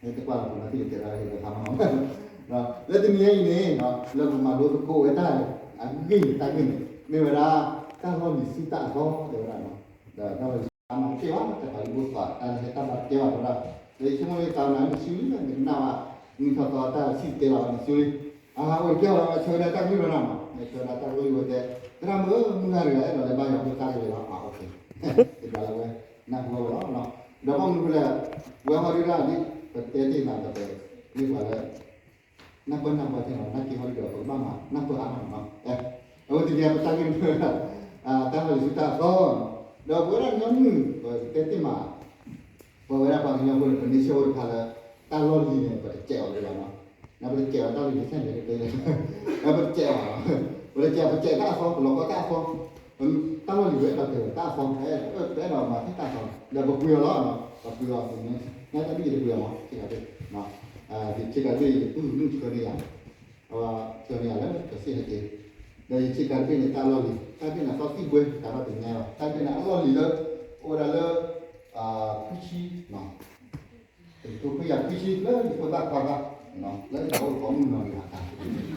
တကွၢ်လီၤပနၢ်သံၣ်တဲဒၣ်ဟ့ၣ်လၢဟါမၢ်နီၤ, လၢတနံၤညါအံၤန့ၣ် လၢပမၤလိသကိးဝဲတၢ်အဂ့ၢ်တၢ်ဂ့ၢ်န့ၣ် မ့ၢ်ဝဲဒၣ် တၢ်လီၢ်လံၤဆူတၢ်အသီတဲဝဲဒၣ်, ဒီးတၢ်လီၢ်လံၤဆူတၢ်အသီမ့ၢ်တကဲဘၣ် တၢ်သးဝံၣ်ဘိသးတၢ်လၢဟဲတၢ်ဘၣ်တကဲဘၣ်တဲဝဲဒၣ်, ဒီးယဆိကမိၣ်လၢသးဝဲနၤနစုလံ နကနၣ်ဘၣ် နထီၣ်သီတၢ်စံၣ်တဲလီၤနစုလံ, အဟးအိၣ်တကဲလီၤ ဆၢဝဲဒၣ်တၢ်ကလုၢ်လီၤနီၤ, ဆၢဝဲဒၣ်တၢ်ကလုၢ်ဝဲတဲ, သရၣ်မုၣ်ဧၢ မုၢ်ဂၤတဂၤအဲၣ်ဒိးလဲၤဘါယွၤဖိသၣ်ကလဲၤလီၤ, အ တဘျီလၢဝဲ နၢ်ဟူဝဲလီၤ, ဒီးဘၣ်မနုၤဃိလဲၣ်, ဝဲဟီဒုဒၣ်ဒ်ပတဲတ့ၢ်မး ပတဲမ့ၢ်ပှၤလၢ နၢ်ပၢၢ်နၢ်ပှၢ်ထဲလီၤ နၢ်က့ဟီဒုဒီး ပကဘၣ်မၤနၢ်ပၢၢ်အါမးနီၤ, အဝဲတနံၤပတၢ်ဂ့ၢ်န့ၣ် တၢ်လီၢ်လံၤဆူတၢ်အသီ, ဒီးပဝဲဒၣ်ညီနုၢ် ပတဲတ့ၢ်မး ပဝဲဒၣ်ပှၤကညီဖိန့ၣ် ပန့ဆၢၣ်အိၣ်တခါလၢ တၢ်လီၢ်လံၤန့ၣ် ပတစဲးအီၤဒံးဘၣ်နီၤ, နပတစဲးအီၤတၢ်လီၢ်လံၤဆဲန့ၣ် ပတစဲးအီၤ, ပတစဲး ပစဲးတၢ်အသီ ပလီၤကီတၢ်အသီ, တၢ်လီၢ်လံၤဝဲအဲၣ်ဒိးတဲတၢ်အသီ, ပအဲၣ်ဒိးမၤသ့တၢ်အသီ, ဒီးပပှ့ၤအီၤလီၤ, ပပှ့ၤအီၤ နတၢ်ဘံၣ်ယတပှ့ၤအီၤမး ဆ့ကၤတဘ့ၣ်, ယဆ့ကၤတဘ့ၣ်ယတူၢ်နုၢ်ဆၢန့ၢ်ယၤ, ဆၢန့ၢ်ယၤလၢကစ့ၢ်ဟဲက့ၤ, ဒီးယဆ့ကၤတဘ့ၣ်န့ၣ် တၢ်လီၢ်လံၤ တၢ်ဘ့ၣ်န့ၣ်သီသံၣ်ဘှဲ တၢ်ဘၣ်တညါလီၤ တၢ်ဘ့ၣ်န့ၣ်အလီၢ်လံၤလၢ အိၣ်ဝဲဒၣ်လၢ ခွံဆံ တကထိခွံကယၤခွံဆံ လၢယဖိသၣ်ခွါသၣ်, လၢယအိၣ်ကိးမုၢ်နီၤန့ၣ်အတၢ်, လၢယအိၣ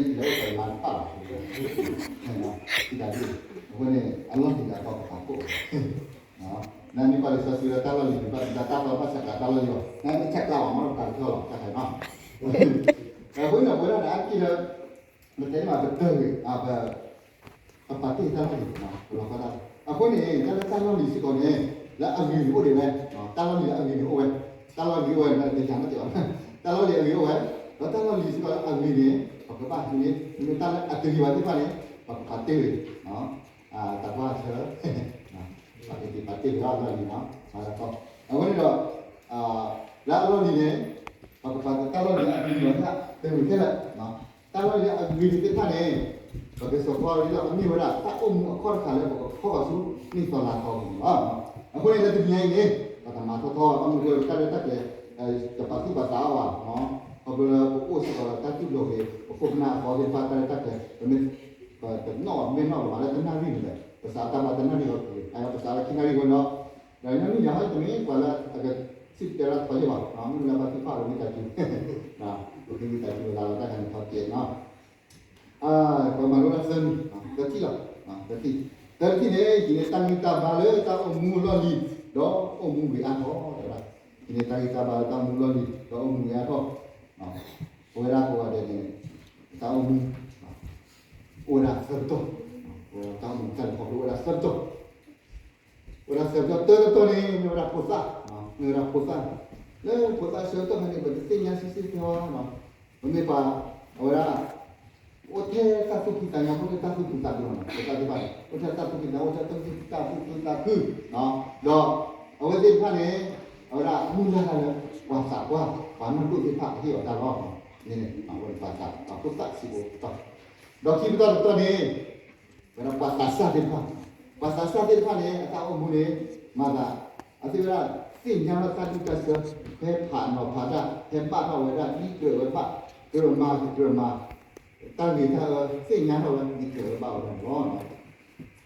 ်ကိးမါတပၣ်လီၤ, ဆ့ကၤတဘ့ၣ်, အဃိန့ၣ် အလီၢ်လံၤလၢအသီပသးခိၣ်, နမ့ၢ်ကွၢ်လံာ်စီဆှံလၢတၢ်လီၢ်လံၤန့ၣ် ဘၣ်တၢ်သီဘၣ်ဆၣ်ကျါတၢ်လီၢ်လံၤလီၤ နတဆၣ်ကျါဘၣ်မ့ၢ်တပာ်ကထီလီၤ တၢ်ခါနီၤ, အဃိန့ၣ် ပဝဲဒၣ်န့ၣ် အါတက့ၢ်လၢ ပတဲမးပတၢၢ်ဂ့ၤ ပပာ်တ့ၢ်တၢ်လီၢ်လံၤ ပလီၤကီတၢ်လီၢ်, အဃိန့ၣ် တၢ်လၢတၢ်လီၢ်လံၤစ့ၢ်ကီးန့ၣ် လၢအဂ့ၤန့ၣ်အိၣ်ဒံးဝဲ, တၢ်လီၢ်လံၤလၢအဂ့ၤန့ၣ်အိၣ်ဝဲ, တၢ်လီၢ်လံၤအိၣ်ဝဲ တၢ်လီၢ်လံၤအိၣ်ဝဲ, ဒီးတၢ်လီၢ်လံၤစ့ၢ်ကီးလၢအဂ့ၤန့ၣ် ပကဘၣ်ဟံးန့ၢ် မ့ၢ်တၢ်လၢအတဂ့ၤဘၣ်သ့ၣ်တဖၣ်န့ၣ် ပကပာ်တ့ၢ်ဂ့ၤ တၢ်ကွၢ်ဆၢ ပကပာ်တ့ၢ်ဂ့ၤလီၤလီၢ်လံၤနီၤ, အဝဲန့ၣ်ဒီး လၢအလီၢ်လံၤန့ၣ် ပကပာ်တၢ်လီၢ်လံၤအဂ့ၤလီၤ တဂ့ၤခဲလၢာ်, တၢ်လီၢ်လံၤအဂ့ၤသ့ၣ်တဖၣ်န့ၣ် ပကစၢ်ခီလီၤ ပမ့ၢ်ဝဲဒၣ်တၢ်အိၣ်မူအခီၣ်တဃာ်လၢပကခီဂီၤဆူ နံၣ်သီလါသီပူၤန့ၣ်လီၤ. အဃိန့ၣ်လၢတနံၤညါအံၤန့ၣ် ပကမၤထီထီ ဘၣ်မနုၤအဃိ တၢ်ရဲၣ်တၢ်ကျဲၤ တပာ်သူၣ်ပာ်သးအီၤဘၣ်, ခီဖျိလၢပအိၣ်စ့ၢ်ကီးဒီးတၢ်တူၢ်လိာ်ဂ့ၤ ပခိၣ်ပနၢ်အသီသ့ၣ်တဖၣ် တၢ်ရဲၣ်တၢ်ကျဲၤ ပမ့ၢ် ပနီၣ်မ့ၢ်နီၣ်လီၤမးလၢတနၣ်ရံၣ်န့ၣ် ပစးအတၢ်ဘၣ်တနၣ်ရံၣ်အီၤတဂ့ၤ, ပစးလၢခံနၣ်ရံၣ်ဝဲဒီး ဒီးညီနုၢ်ယၤဟီ တမ့ၢ်ပှၤလၢအကစံၣ်တဲၤတဲလီၤတခီယဲၢ်ဘၣ်, မ့ၢ်လၢဘၣ်သ့ၣ်တဖၣ်လၢဝံသးစူၤ, ပကဝံသးစူၤလၢတၢ်ခါန့ၣ်ထီၣ်ကဲးနီၤ, ပမၤလိတၢ်သၢမံၤ, သၢထံၣ်လီၤ, သၢထံၣ်, သၢထံၣ်န့ၣ် ဟံးန့ၢ်တၢ်ဂံၢ်တၢ်ဘါလၢတၢ်အိၣ်မူလီၢ်လံၤ ဒီးအိၣ်မူဂ့ၤအါထီၣ်, ဟံးန့ၢ်တၢ်ဂံၢ်တၢ်ဘါလၢတၢ်အိၣ်မူလီၢ်လံၤ ဒီးအိၣ်မူဂ့ၤအါထီၣ်, ပဝဲဒၣ်ကိးဂၤဒဲးန့ၣ် တၢ်အိၣ်မူ အိၣ်ဝဲဒၣ်သၢပတီၢ်, တၢ်အိၣ်မူတၢ်လဲၤခီဖျိအိၣ်ဝဲဒၣ်သၢပတီၢ်, အိၣ်ဝဲဒၣ်သၢပတီၢ် တၢတတီၢ်န့ၣ် မ့ၢ်ဝဲဒၣ်ဖိသၣ်, မ့ၢ်ဝဲဒၣ်ဖိသၣ်, လၢဖိသၣ်ဆၢကတီၢ်ဖဲန့ၣ် ပတသ့ၣ်ညါဆံးဆံးတဲဝဲ, ပမ့ၢ်ပှၤ အဝဲဒၣ် အိၣ်ထဲတၢ်သူၣ်ဖှံသးညီ ဖိသၣ်တၢ်သူၣ်ဖှံသးညီနီၤ ဖိသၣ်သ့ၣ်တဖၣ်န့ၣ် အိၣ်ထဲတၢ်သူၣ်ဖှံသးညီ အိၣ်ထဲတၢ်သူၣ်ဖှံသးညီ ဒီး အဝဲသ့ၣ်တဖၣ်န့ၣ် အဝဲဒၣ်မုၢ်လၢ်တၢ်လၢ ပှၤသးပှၢ် ပှၤနီၢ်ဒိၣ်သ့ၣ်တဖၣ်ဟ့ၣ်အီၤတၢ်လီၤ, န့ၣ်န့ၣ်အဝဲပှၤသးပှၢ်ဖိသၣ်ဆံးဖိတတီၢ်, ဒီးခံပတီၢ်တတီၢ်န့ၣ် ဝဲဒၣ်ပှၤသးစၢ်သ့ၣ်တဖၣ်, ပှၤသးစၢ်သ့ၣ်တဖၣ်န့ၣ် အတၢ်အိၣ်မူန့ၣ် မၤသး အဝဲသ့ၣ်ဝဲဒၣ်သ့ၣ်ညါထီၣ်တၢ်ဒူတၢ်ဆၢ ဖဲဖးနီၤဖးတၢ် ဖဲဘၣ်ထီၣ်ဝဲဒၣ် ဒ်ကြၢးဝဲဘၣ် ကြၢးမၤ ကြၢးမၤ တၢ်ဂ့ၤတၢ်အၢ သ့ၣ်ညါထီၣ်ဝဲ ဒ်ကြၢးဝဲဘၣ်ဝဲဒၣ်န့ၣ်လီၤ. ဒီးလၢသၢပတီၢ်တတီၢ်န့ၣ် မ့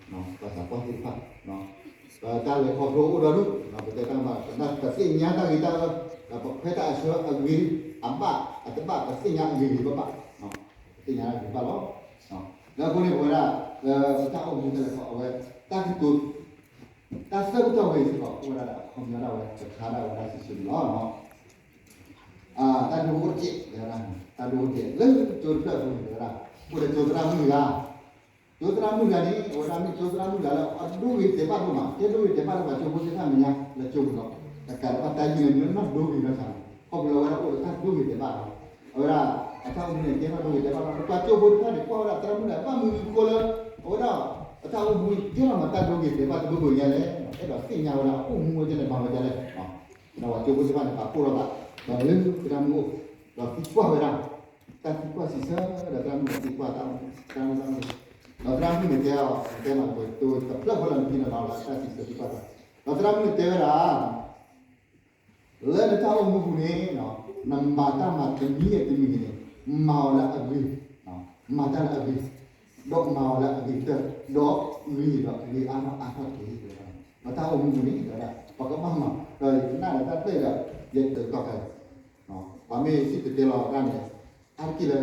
ၢ်ဝဲဒၣ်ပှၤနီၢ်ဒိၣ်, ပှၤနီၢ်ဒိၣ် တၢ်လီၤပဝဲဒၣ်နၤယၤ ပှၤသးပှၢ်သ့ၣ်တဖၣ် ပတၢ်လဲၤခီဖျိအိၣ်ဒီးဒူၣ် ပတဲတၢ်မၤ ပသ့ၣ်ညါတၢ်ဂ့ၤတၢ်အၢ ဒီးပခွဲးတၢ်အဆၢအဂ့ၤ အဘၣ်အတဘၣ် ပသ့ၣ်ညါအဂ့ၤဂ့ၤဘၣ်ဘၣ်, ပသ့ၣ်ညါအဂ့ၤဘၣ်လီၤ. လၢအဃိန့ၣ် ပဝဲဒၣ် လၢပတၢ်အိၣ်မူတၢ်လဲၤခီ အဝဲ တၢ်ကတိၤ တၢ်သၢပတီၢ်ဝဲအံၤစ့ၢ်ကီး အိၣ်ဝဲဒၣ်ဒီးအခီပညီဒၣ်ဝဲ ကခါဒၣ်ဝဲဒၣ်စုာ်စုာ်န့ၣ်လီၤ. တၢ်ဒိအိၣ်တက့ၢ် တဲဝဲဒၣ် တၢ်ဒိအိၣ်တက့ၢ် လၢကၠိတဖျၢၣ်အပူၤန့ၣ် တဲဝဲဒၣ် အိၣ်ဒီးကၠိသရၣ်မုၣ်တဂၤ, ကၠိသရၣ်မုၣ်တဂၤန့ၣ် အဝဲဒၣ်မ့ၢ်ကၠိသရၣ်မုၣ်တဂၤလၢ အဒိဂ့ၤတဲာ်ဘၣ်ဒိၣ်မး ကဲဒိဂ့ၤတဲာ်ဘၣ်လၢပှၤကၠိဖိသ့ၣ်တဖၣ်မဲာ်ညါ လၢကၠိပူၤဒီး တကးဒံးဘၣ်တၢ်ယုၢ်န့ၣ် မ့ၢ်နီၢ်ဒိဂ့ၤလီၤဆၣ်န့ၣ် ခီဖျိလၢအဝဲဒၣ်အိၣ်ဒီးတၢ်ဒိဂ့ၤတဲာ်ဘၣ်လီၤ. အဝဲဒၣ် အတၢ်အိၣ်မူန့ၣ် ကဲထီၣ်ဒိဂ့ၤတဲာ်ဘၣ်လီၤ. ပှၤကၠိဖိတဖၣ်န့ၣ် ကွၢ်ဝဲဒၣ်သရၣ်မုၣ်တဂၤ ဘၣ်မနုၤအဃိလၢ အဝဲဒၣ် အတၢ်အိၣ်မူကဲထီၣ်မးတၢ်ဒိဂ့ၤတဲာ်ဘၣ်တဘိဘိညါလဲၣ်, အဲၣ်ဒိးသ့ၣ်ညါဝဲဒၣ်အအိၣ်မူဝဲဒ်လဲၣ်မၤဝဲဒ်လဲၣ်. ဒီးပှၤကၠိဖိသ့ၣ်တဖၣ်န့ၣ် ပာ်ဖှိၣ်လိာ်သး ဒီးလၢသရၣ်မုၣ်အိၣ် ဒီးသံကွၢ်ဝဲဒၣ် တၢ်သံကွၢ်စံးဆၢဒီးသရၣ်မုၣ်န့ၣ်သံကွၢ်တၢ် သရၣ်မုၣ်တၢ်မုၣ်, ဒီးသရၣ်မုၣ်န့ၣ်တဲအီၤ တဲမးတပှဲၤတိၤတဖျၢၣ်ဖိလၢနဖံလၢနီၤလၢတၢ်စံးဆၢသံကွၢ်တၢ်, ဒီးသရၣ်မုၣ်န့ၣ်တဲဝဲဒၣ် လၢနတၢ်အိၣ်မူပူၤန့ၣ် နမၤတၢ်မၤတမံၤဂ့ၤတမံၤဂ့ၤန့ၣ် မၤအီၤလၢအဂ့ၤ, မၤတၢ်လၢအဂ့ၤ, ဒီးမၤအီၤလၢအဂ့ၤကတၢၢ်, ဒီးဂ့ၤဒီးဂ့ၤအါထီၣ်အါထီၣ်တက့ၢ်. ပတၢ်အိၣ်မူပူၤန့ၣ် ပကဘၣ်မၤ, ဒီးယကနၣ်ဒီးတၢ်တဖျၢၣ်ဒီး ယတတီၤကၤ, ပှၤမ့ၢ်စံၣ်တဲၤတဲလီၤတၢ်န့ၣ် အါတက့ၢ်လၢ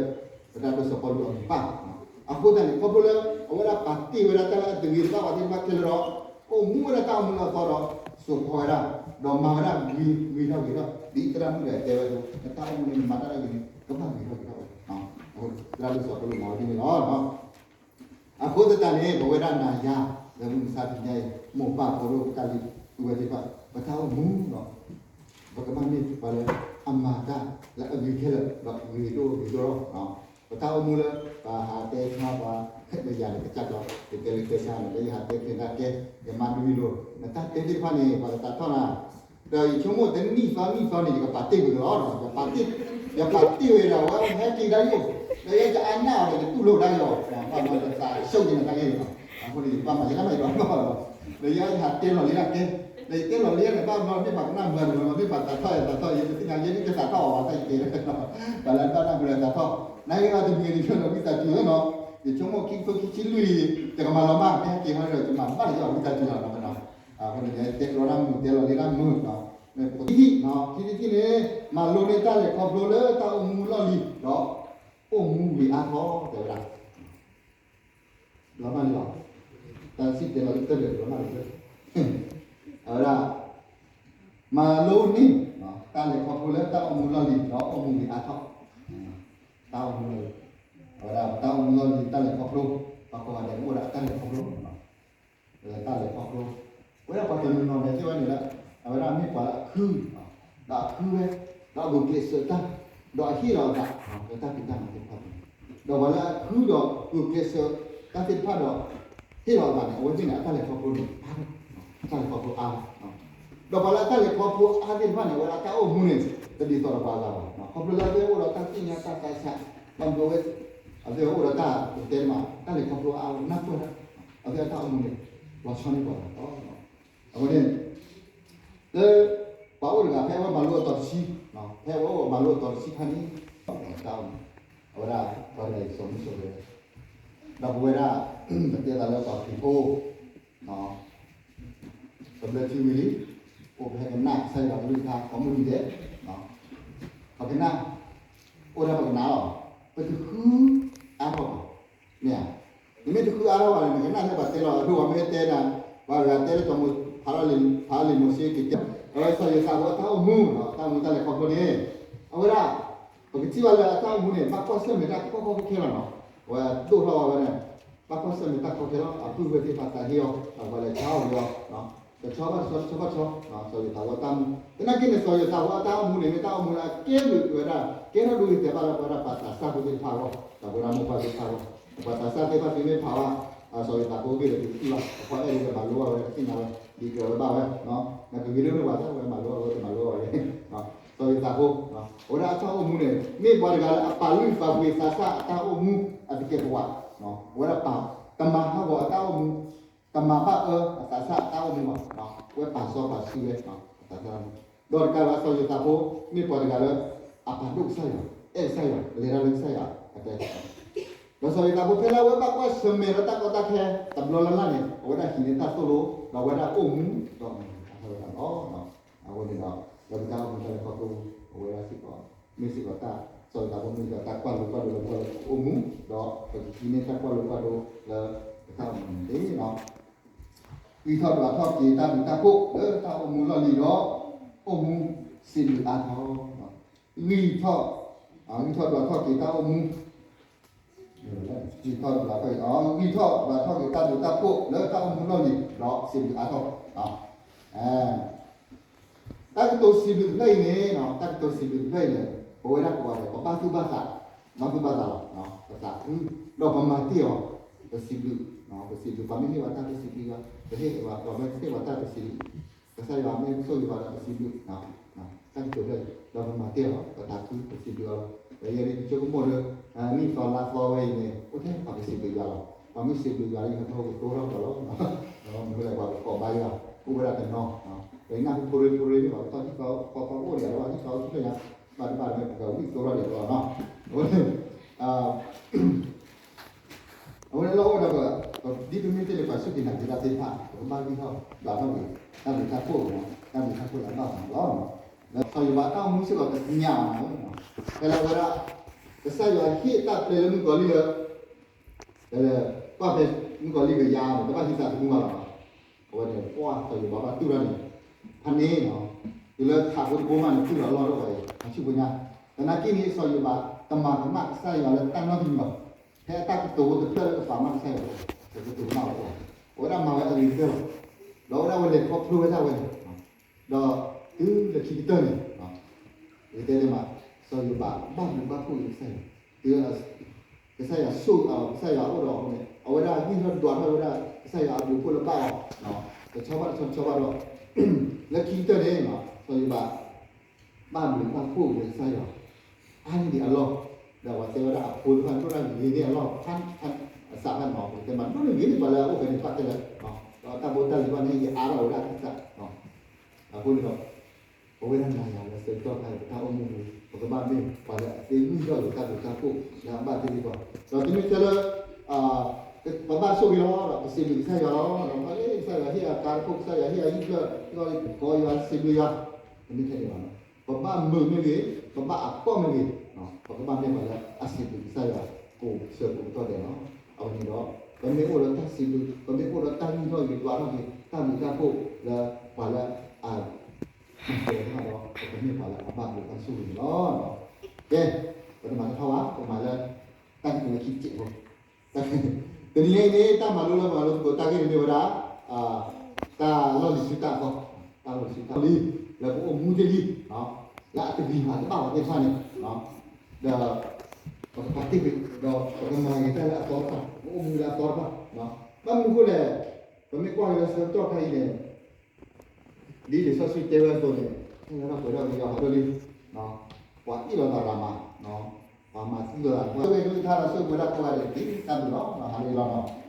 ပတၢ်ဒိစီၤပီလူးအမံၤဘၣ်. အဃိသတးန့ၣ် ခီဖျိလၢ အဝဲဒၣ်ပာ်တ့ၢ်ဝဲဒၣ်တၢ်လၢအတဂ့ၤတဘၣ်ဘၣ်သ့ၣ်တဖၣ်ခဲလၢာ်ဒီး အိၣ်မူဝဲဒၣ်တၢ်အိၣ်မူလၢအသီဒီး စိာ်ဖီဝဲဒၣ်, ဒီးမၤဝဲဒၣ်ဂ့ၤဂ့ၤထီၣ်ဂ့ၤထီၣ်, ဒ်သရၣ်မုၣ်တဂၤတဲဝဲအသိး နတၢ်အိၣ်မူန့ၣ် နမၤတၢ်လၢအဂ့ၤန့ၣ် ကဘၣ်ဂ့ၤထီၣ်ဂ့ၤထီၣ်ဝဲ. သရၣ်ဒိစီၤပီလူးမၤဝဲဒ်န့ၣ်လီၤ. အဃိသတးန့ၣ် ပဝဲဒၣ်နၤယၤ လၢမုၢ်မဆါတနံၤညါအံၤ မိၢ်ပၢ်ဖိဒိၣ်ပတၢ်လံၤ ပုၢ်ဝဲၢ်သ့ၣ်တဖၣ် ပတၢ်အိၣ်မူဒီး ပကဘၣ်မ့ၢ်ပှၤလၢ အမၤတၢ်လၢအဂ့ၤခဲလၢာ် ဒီးဂ့ၤဒိၣ်ဂ့ၤဒိၣ်လီၤ. ပတၢ်အိၣ်မူလၢ ပဟးတဲဆါပှၤ လၢယၤန့ၣ်ကစၢ်ကျီၤ ယတဲလၢတဲဆါန့ၣ် လၢယဟးတဲဖျါတၢ်ကဲ ယမါဒုးယလိၤ နတၢ်တဲသ့ၣ်တဖၣ်န့ၣ် ပှၤကသးထီၣ်နၤ ဒီးယဆိကမိၣ်တနံၣ်သီနံၣ်သီန့ၣ် ယကပာ်တ့ၢ်ကွံာ်လီၤ. ယပာ်တ့ၢ်, ယပာ်တ့ၢ်ဝဲဒီး အဝဲဟဲက့ၤဒၣ်ယိၣ်, ဒီးယဲယအါနၢ်အီၤဒီး ယတူၢ်လိာ်ဒၣ်ယီၤ, ဘၣ်မနုၤသးဆိၣ်ဂ့ၤနတၢ်ဂ့ၢ်န့ၣ်လီၤ. အဃိန့ၣ် ယကဘၣ်မၤယဲဒၣ်မးယဒီးလီၤ. ဒီးယဲယဟးတဲလီၤလံတၢ်ကဲ, ဒီးယတဲလီၤလံန့ၣ် ဘၣ်မနုၤမ့ၢ်ပှၤကနၣ်မၤန့ၣ်လီၤ, မ့ၢ်ပှၤသးထီၣ်ယသးထီၣ် ယတသ့ၣ်ညါ ယဲဒၣ်ယသးထီၣ်အီၤဘၣ်တၢ်ယတဲလၢ ပှၤလၢတဘၣ်နၢ်ပၢၢ်လၢသးထီၣ်, နာ်က့ဒီးတမံၤဂ့ၤန့ၣ် ဆိဒီးဝံသးစူၤလီၤနီၤ, ယဆိကမိၣ်ခံကထိခံဆံလွံၢ်အံၤ တကမၤလီၤမၢ် မ့ၢ်ဟဲက့ၤဟီဒီး ယမၤဘၣ်လၢယဝံသးစူၤလီၤနီၤ. အဃိန့ၣ် ယတဲကရီတၢ်မုာ် တဲလီၤလံတၢ်မုာ်နီၤ, ခံထံၣ်, ခံထံၣ်တထံၣ်န့ၣ် မၤလိန့ၢ်တၢ်လဲၤခီဖျိလၢတၢ်အိၣ်မူလီၢ်လံၤဒီး အိၣ်မူဂ့ၤအါထီၣ် တဲဝဲဒၣ် ဘျီမးန့ၣ်လီၤ, တၢ်စံၣ်တဲၤတဲလီၤလၢတၢ်လဲၤဘျီမးန့ၣ်လီၤ, အဝဲဒၣ် မၤလိန့ၢ် တၢ်လဲၤခီဖျိလၢတၢ်အိၣ်မူလီၢ်လံၤဒီးအိၣ်မူဂ့ၤအါထီၣ်, တၢ်အိၣ်မူလီၢ်လံၤ, အဝဲဒၣ်တၢ်အိၣ်မူလီၢ်လံၤ တၢ်လဲၤခီဖျိ, ပှၤကိးဂၤဒဲးအိၣ်ဝဲဒၣ်တၢ်လဲၤခီဖျိ လၢတၢ်လဲၤခီဖျိ, အဝဲဒၣ်ပှၤတနီၤနီၤန့ၣ် တဲဝဲန့ၣ်လၢ အဝဲဒၣ်မ့ၢ်ပှၤလၢအခု, ဒီးအခုဝဲ, ဒီးဂုာ်ကျဲးစၢးတၢ်, ဒီးအဟ့ၣ်လီၤအသး လၢတၢ်ဖံးတၢ်မၤသ့ၣ်တဖၣ်န့ၣ်, ဒီးပှၤလၢအခုဒီးဂုာ်ကျဲးစၢးတၢ်သ့ၣ်တဖၣ်ဒီး ဟ့ၣ်လီၤအသးန့ၣ် အဝဲသ့ၣ်န့ၣ် အတၢ်လဲၤခီဖျိန့ၣ် အါ, တၢ်လဲၤခီဖျိအါ, ဒီးပှၤလၢအတၢ်လဲၤခီဖျိအါသ့ၣ်တဖၣ်န့ၣ် အဝဲဒၣ်တၢ်အိၣ်မူန့ၣ် တဒ်သိးဒီးပှၤအဂၤဘၣ်, ခီဖျိလၢအဝဲအိၣ်ဒီးတၢ်သ့ၣ်ညါတၢ်သးဆး, ဘၣ်မနုၤဝဲ အဝဲအိၣ်ဒီးတၢ်တဲမး တၢ်လဲၤခီဖျိအါဝဲနၢ်ပၢၢ်တၢ်, အဝဲအတၢ်အိၣ်မူန့ၣ် လီၤဆီန့ၢ်ပှၤလီၤ. အဃိန့ၣ် လၢ ပှၤအိၣ်တဂၤ ဖဲအဝဲမၤလိအတီၤတဆံ, ဖဲအဝဲအိၣ်မၤလိအတီၤတဆံခါန့ၣ် တၢ်အိၣ်မူ အဝဲဒၣ်ပှၤတဂၤအံၤ စီၤမုၢ်စိၤဝဲ, ဒီးပဝဲဒၣ် ပတဲသးလၢပှၤခရံာ်ဖိ ပဘျၢထံဝံၤလံ, အိၣ်ပဟဲကနၣ်ကစၢ်ယွၤကလုၢ်ကထါ ကိးမုၢ်နံၤဒဲး, ပကနၣ်, အိၣ်ဒၣ်ပကနၣ်လီၤ, ပတဃုအါထီၣ်ဘၣ်, မ့ၢ်ဧါ, နမ့ၢ်တဃုအါထီၣ်ဘၣ်န့ၣ် နကနၣ်လၢပှၤတဲလီၤအဒိၣ် ပှၤမ့ၢ်တဲနၤ, ပှၤတဂၤတဲလၢစီၤမိၤ ဖးလီၤလံာ်မိၤၡ့က့ၤတဲ, အဝဲစီၤယိၤသးဖိအတၢ်အိၣ်မူ, တၢ်အိၣ်မူတၢ်လဲၤခီဖျိန့ၣ်, အဝဲဒၣ် ပကထံၣ်ဘၣ်လၢအတၢ်အိၣ်မူန့ၣ် ဘၣ်ကွၢ်ဆၢၣ်မဲာ်တၢ်ကီကီခဲခဲလီၤနီၤ, အဝဲဒိၣ်ထီၣ်ဝဲန့ၣ် ဘၣ်ကွၢ်ဆၢၣ်မဲာ်တၢ်ကီခဲလီၤ, အပုၢ်ဝဲၢ်သ့ၣ်တဖၣ်သးဟ့အီၤ, ပှၤလဲၤဆါအီၣ်ဝံၤအီၤ, တဆီဘၣ်တဆီ တဆီဘၣ်တဆီ, စီၤယိၤသးဖိအတၢ်အိၣ်မူ, သနာ်က့န့ၣ် စီၤယိၤသးဖိအတၢ်အိၣ်မူန့ၣ် မ့ၢ်တၢ်အိၣ်မူလၢအကဲဘျုးဝဲဒၣ်, ကဲထီၣ်ဒိဂ့ၤတဲာ်ဘၣ်လၢပဝဲဒၣ်ပှၤသးစၢ်ဖိသ့ၣ်တဖၣ်အဂီၢ်, ဒီးပဝဲဒၣ်မိၢ်ပၢ်သ့ၣ်တဖၣ်အဂီၢ်, ပှၤသးစၢ်သ့ၣ်တဖၣ်သုမ့ၢ်ဖးဘၣ် စီၤယိၤသးဖိအဂ့ၢ်ဒီး သုကထံၣ်ဘၣ်, အဖီအဲၣ်ဒိးမၤလိဘၣ်ဝဲ သ့ၣ်ညါဝဲ, ဒ်ကဲဝဲဘၣ်ဝဲ, နကဂ့ၤဒိၣ်န့ၢ်ပှၤသၣ်ဝဲမၤလိဘၣ်ဝဲ တမၤလိဘၣ်ဝဲ, စီၤယိၤသးဖိ, အဝဲဒၣ်အတၢ်အိၣ်မူန့ၣ် မ့ၢ်ပှၤတဂၤလၢအပာ်လုၢ်ပာ်ပှ့ၤသးစၢ်အတၢ်အိၣ်မူအသကဲးပဝး, အဝဲဒၣ်ပာ်, တမၤဟးဂီၤအတၢ်အိၣ်မူ, တမၤဘၣ်အၢအသးစၢ်အတၢ်အိၣ်မူဘၣ်, အဝဲပာ်စီပာ်ဆှံဝဲ, အသးစၢ်, ဒီးတကးဘၣ်စီၤယိၤသးဖိ မ့ၢ်ပှၤတဂၤလၢ အပာ်ဒိၣ်ကစၢ်ယွၤ, အဲၣ်ကစၢ်ယွၤ, လဲၤတၢ်လၢကစၢ်ယွၤအကျဲ, ဒီးစီၤယိၤသးဖိဖဲလၢအဝဲဘၣ်ကွၢ်ဆၢၣ်မဲာ်ဒီးတၢ်ကီတၢ်ခဲ တဘျီလၢ်လၢ်န့ၣ် အဝဲဒၣ်ဟံးန့ၢ်တၢ်သိၣ်လိ ဒီးအဝဲဒၣ်အိၣ်မူဒီးမုာ်အါထီၣ်ဝဲဒၣ်လီၤ. အဃိန့ၣ်ဒီး လၢပတၢ်အိၣ်မူတၢ်လဲၤခီဖျိ အဝဲဒၣ်စ့ၢ်ကီး မ့ၢ်စ့ၢ်ကီးတၢ် စီၤယိၤသးဖိမ့ၢ်စ့ၢ်ကီးတၢ်ကွၢ်လိကွၢ်ဒိးလၢပှၤလၢပအိၣ်မူ, ဒီးပကဟံးန့ၢ်တၢ်ကွၢ်လိကွၢ်ဒိးလၢပတၢ်အိၣ်မူန့ၣ်တက့ၢ်. ဂံၢ်ထီၣ်ဒွးထီၣ်က့ၤတၢ်ဘျုးတၢ်ဖှိၣ်လၢတၢ်အိၣ်မူလီၢ်လံၤဒီး အိၣ်မူစံးဘျုးအါထီၣ်, ဂံၢ်ထီၣ်, ဂံၢ်ထီၣ်ဒွးထီၣ်က့ၤတၢ်အိၣ်မူ ဂံၢ်ထီၣ်ဒွးထီၣ်, ဂံၢ်ထီၣ်ဒွးထီၣ်က့ၤတၢ်ဘျုးတၢ်ဖှိၣ်လၢတၢ်အိၣ်မူလီၢ်လံၤဒီးစံးဘျုးအါထီၣ်, တၢ်ကတိၤစံးဘျုးတဖျၢၣ်အံၤန့ၣ်, တၢ်ကတိၤစံးဘျုးတဖျၢၣ်အံၤန့ၣ် ပဝဲဒၣ်ကိးဂၤဒဲး ပဘၣ်သူၣ်ဘၣ်သး, ဘၣ်သူၣ်ဘၣ်သးလီၤ, ပသးခု, ဒီးပမၤတ့ၢ်အီၤ, ပစံးဘျုး, ပစံးဘျုး ပှၤမ့ၢ်ဟ့ၣ်ပှၤတၢ်ပစံးဘျုး, ပဟ့ၣ်ပှၤမ့ၢ်ဟ့ၣ်ပှၤတၢ်ပစံးဘျုး, ကစၢ်ယွၤမ့ၢ်ဆိၣ်ဂ့ၤပှၤဒီးပစံးဘျုး, တၢ်ကတိၤတဖျၢၣ်အံၤ ဒီးပမၤတ့ၢ်အီၤ ပသးခု ပစံးဘျုးအီၤလီၤ. ဒီးယဲဒၣ်ယဆိကမိၣ်ဒီး နံၣ်သီလါသီဝဲအံၤန့ၣ် အိၣ်ထဲပှၤကစံးဘျုးယွၤလီၤ. ပှၤမ့ၢ်စံးဘျုးယွၤလၢယဟၢဖၢကတိၤထီၣ်ကဒီးလီၤ. မ့ၢ်လၢပှၤကကိးဘါယွၤ အိၣ်ဝဲဒၣ်တနီၤ, ဒီးယနၢ်ဟူဖိရ့ဖိရ့န့ၣ် ပှၤကထီၣ်ဟံၣ်သီ ပှၤပှၤအိၣ်ဒံးလီၤ ဟံၣ်သီအိၣ်ဆူၣ်လၢညါ, ဘၣ်တဘၣ်ဒီးပကဝံၣ်ကတိၤထီၣ်ဒံးလီၤနီၤ. အဝဲန့ၣ် အဝဲန့ၣ်လီၤအိၣ်ဒီး ဒ်ပမ့ၢ်တဲလၢပှၤစူၢ်က့ၤနာ်က့ၤတၢ်သ့ၣ်တဖၣ် ပကဘၣ်ဂံၢ်ထီၣ်ဒွးထီၣ်က့ၤ တၢ်ဘျုးတၢ်ဖှိၣ်, တၢ်ဘျုးတၢ်ဖှိၣ်လၢအဘၣ်ပှၤန့ၣ်လီၤ. ဒီးစီၤယိၤဘးတၢ်အိၣ်မူစ့ၢ်ကီးတသ့ၣ်ညါဘၣ်န့ၣ်, ဖဲလၢအဝဲဒၣ် ကစၢ်ယွၤဟ့ၣ်တၢ်ပျဲလၢမုၣ်ကီၤလံၢ်လၢ တဲလၢ ကွၢ်ဖဲမုၣ်ကီၤလံၢ်ကယၤန့ၣ် တဘၣ်ဟံးသးသမူဘၣ်လီၤ. အဝဲန့ၣ် ပှၢ်စီၤယိၤဘးဘၣ်တူၢ်ထီၣ်န့ၣ် ဖးန့ၣ်နီၤ, တုၤလၢထးဖိတဘိမးန့ၣ် တူၢ်လီၤအလီၢ်ထီၣ်ဝဲအံၤ အဆူၣ်ဖိညါ, သနာ်က့န့ၣ် စီၤယိၤဘးတမၤကမၣ်ကစၢ်ယွၤလၢတၢ်နီတမံၤဘၣ်. ဖဲအတၢ်ကတိၤတဖျၢၣ်လၢကပာ်မၣ်ကစၢ်ယွၤအဂီၢ် ကတိၤကမၣ်ဝဲအဂီၢ်, အဝဲဒၣ်မၤဝဲအဂ့ၤကတၢၢ်လီၤ. ဒီးအဝဲဒၣ်ဝဲလဲၤခီဖျိဝဲဒၣ်ဝဲန့ၣ် ဒီးတုၤလၢခံကတၢၢ်န့ၣ် ယတဲန့ၣ်မး စီၤယိၤဘးဘၣ်ဘျုးဘၣ်ဖှိၣ်က့ၤကစၢ်ယွၤ, တုၤ ကစၢ်ယွၤဆိၣ်အီၤ ကစၢ်ယွၤအိၣ်ဒီးအဃိန့ၣ် အဝဲဒၣ်ဂံၢ်ထီၣ်ဒွးထီၣ်ဝဲဒၣ် ကစၢ်ယွၤအဘျုးအဖှိၣ်လၢဘၣ်အီၤ တဆီဘၣ်တဆီတဆီဘၣ်ဒီး လၢခံကတၢၢ်န့ၣ် စီၤယိၤဘး ဘၣ်ဘျုးဘၣ်ဖှိၣ်က့ၤကစၢ်ယွၤ အါန့ၢ်ဒံးအလီၢ်, ဒီးပှၤတဲဝဲဒၣ်အဖိတဖၣ် ဒိၣ်တၢ်ဂ့ၤန့ၢ်အလီၢ် အစးဘၣ်န့ၣ် ပကတဲမး ဒိၣ်န့ၢ်ဂ့ၤန့ၢ်ပှၤလၢအအိၣ်ဖဲန့ၣ်တဖၣ်ခဲလၢာ်, ဒီးတၢ်ဖိတၢ်လံၤဘၣ်န့ၣ် ဟ့ၣ်အါထီၣ်ဝဲဒၣ်ကစၢ် အဃိန့ၣ်ဒီး ပဝဲဒၣ်နၤယၤလၢဆၢကတီၢ်ခါအံၤ ပတၢ်အိၣ်မူပူၤ ပကဘၣ်မ့ၢ်ပှၤလၢအသ့ဂံၢ်ထီၣ်က့ၤတၢ်ဘျုးတၢ်ဖှိၣ်လၢအဘၣ်သ့ၣ်တဖၣ်, ဒီးတမ့ၢ်ထဲလၢ ပဘၣ်ဆိၣ်ဂ့ၤလီၤ ဒီးပစံးဘျုးကစၢ်ယွၤလီၤ, ဒီးကစၢ်ယွၤဟ့ၣ်အတၢ်တခိၣ် ကစၢ်ယွၤဟ့ၣ်အဟံၣ်ဖျၢၣ် ဟ့ၣ်အီၤလၢကိးယွၤစံးဘျုးယွၤ, တမ့ၢ်ထဲန့ၣ်ဘၣ်, ပဘၣ်မုာ်မ့ၢ်ဂ့ၤ ပဘၣ်အကီၢ်မ့ၢ်ဂ့ၤ, ပကဘၣ်မ့ၢ်ပှၤလၢအစံးဘျုးကစၢ်ယွၤ ကိးဆၢကိးကတီၢ်ဒဲးလီၤ. အဝဲန့ၣ်ဒီး ပမ့ၢ်အိၣ်ဒီးတၢ်စံးဘျုး ပမ့ၢ်အိၣ်ဒီးတၢ်ဂံၢ်ထီၣ်က့ၤဒွးထီၣ်က့ၤ တၢ်ဘျုးတၢ်ဖှိၣ်လၢပှၤလၢအ မၤစၢၤတဖၣ်ဒီး ပကမ့ၢ်ပှၤလၢအဘၣ်ဘျုးဘၣ်ဆိၣ်ဂ့ၤန့ၣ်လီၤ. ကဲ, ပတမၤတထီဘၣ် ပမၤလၢ တၢ်ကတိၤလၢခံတစဲးဖိ, တနံၤအံၤန့ၣ် တၢ်မၤလိလၢပမၤလိသကိးတၢ်ဂ့ၢ်န့ၣ်မ့ၢ်ဝဲဒၣ် တၢ်လီၢ်လံၤဆူတၢ်အသီ, တၢ်လီၢ်လံၤဆူတၢ်လံၤ လၢပအိၣ်မူတ့ၢ်လံ, လၢအတဂ့ၤမးတဘၣ်ဝဲသ့ၣ်တဖၣ်န့ၣ်, ဒီး ပကပာ်တ့ၢ်ကွံာ် ဒီးပကမၤဂ့ၤတၢ်လၢအသီတဖၣ် ပအိၣ်မူလၢအသီတဖၣ်, ဘၣ်မနုၤအဃိလဲၣ်, ပမ့ၢ်ကွၢ်က့ၤလၢဆၢကတီၢ်ခါအံၤန့ၣ် ဒ်လံာ်စီဆှံတဲဝဲအသိးန့ၣ် တၢ်လၢတၢ်ပှဲၤထီၣ်က့ၤယွၤဖးဒိၣ်လံ, ပှၤအ့ၣ်လိာ်သးရၤမး, ပှၤမၤသံလိာ်သး ပှၤဝဲဒၣ်ကလုၢ်ကထါဒီးဆိၣ်ဂ့ၤဝဲဒၣ်ကိးဂၤဒဲး ဒ်တၢ်မုာ်လီၤ, ဟးလၢအံၤလီၤနီၤ.